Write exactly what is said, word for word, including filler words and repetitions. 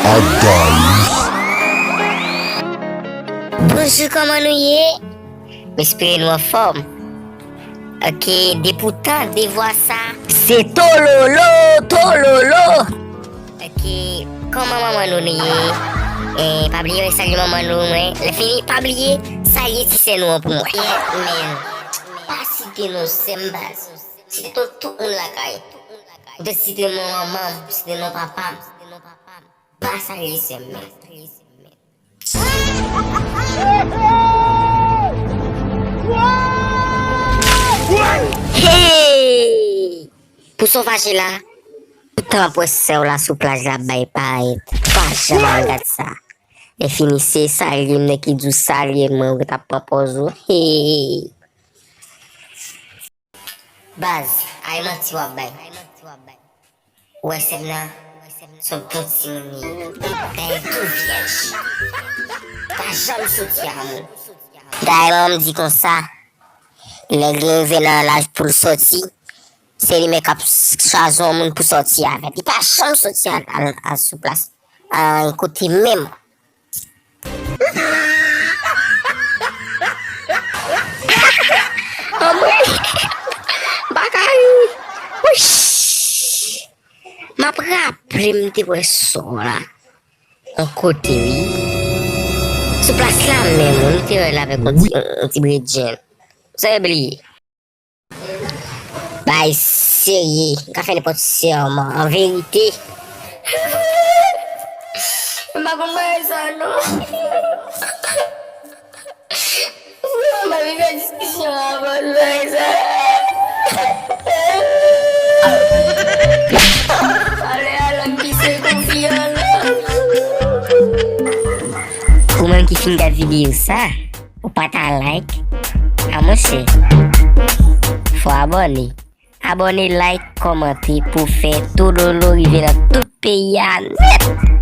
Adal. Bonjou, kòman nou ye? M espere nou anfòm. Ok, depi w tande vwa sa, se Tololo, Tololo! Ok, kòman manman nou nou ye? Eh, pa bliye salye manman nou, mwen. Lè fini, pa bliye salye ti sè nou an pou mwen. Yeah, man. Pa site non sè m, baz. Site non tout moun lakay. Ou te site non manman m, site non papa m. Pa salye sè m, man. Hey! Pou sa w fache la, tout tan m ap wè sè w la sou plaj la ap bay parèt. Pa janm al gad sa. Lè fini se salye m, nèg ki di w salye mwen, ou t ap pran pòz ou. Hey! Baz, ay manti w ap bay. Ou wè sè m nan, se yon bon timoun li ye. Dayè tou vyèj. Pa janm soti a moun. Dayè manman m di konsa, lè li rive nan laj pou l soti, se li menm k ap chwazi yon moun pou soti avè l. Li pa janm soti a, a, a sou plas. A, kote menm. Anmwey! M pa ka ri. Wish! M ap raple m te wè sè w la yon kote, wi. Sou plas la menm, wi, m te wè l avèk yon ti, yon, yon ti bredjenn. Sa yo bliye. Bagay serye, m ka fè nenpòt sèman. An verite, m pa konn bagay sa non. M pa vin fè diskisyon avan bagay sa. Ale a lòt ki se konfyan nan. Ou menm ki fin gad videyo sa, ou pa ta like? A monchè, fò abòne. Abòne, like, kòmante pou fè Tololo rive nan tout peyi a nèt.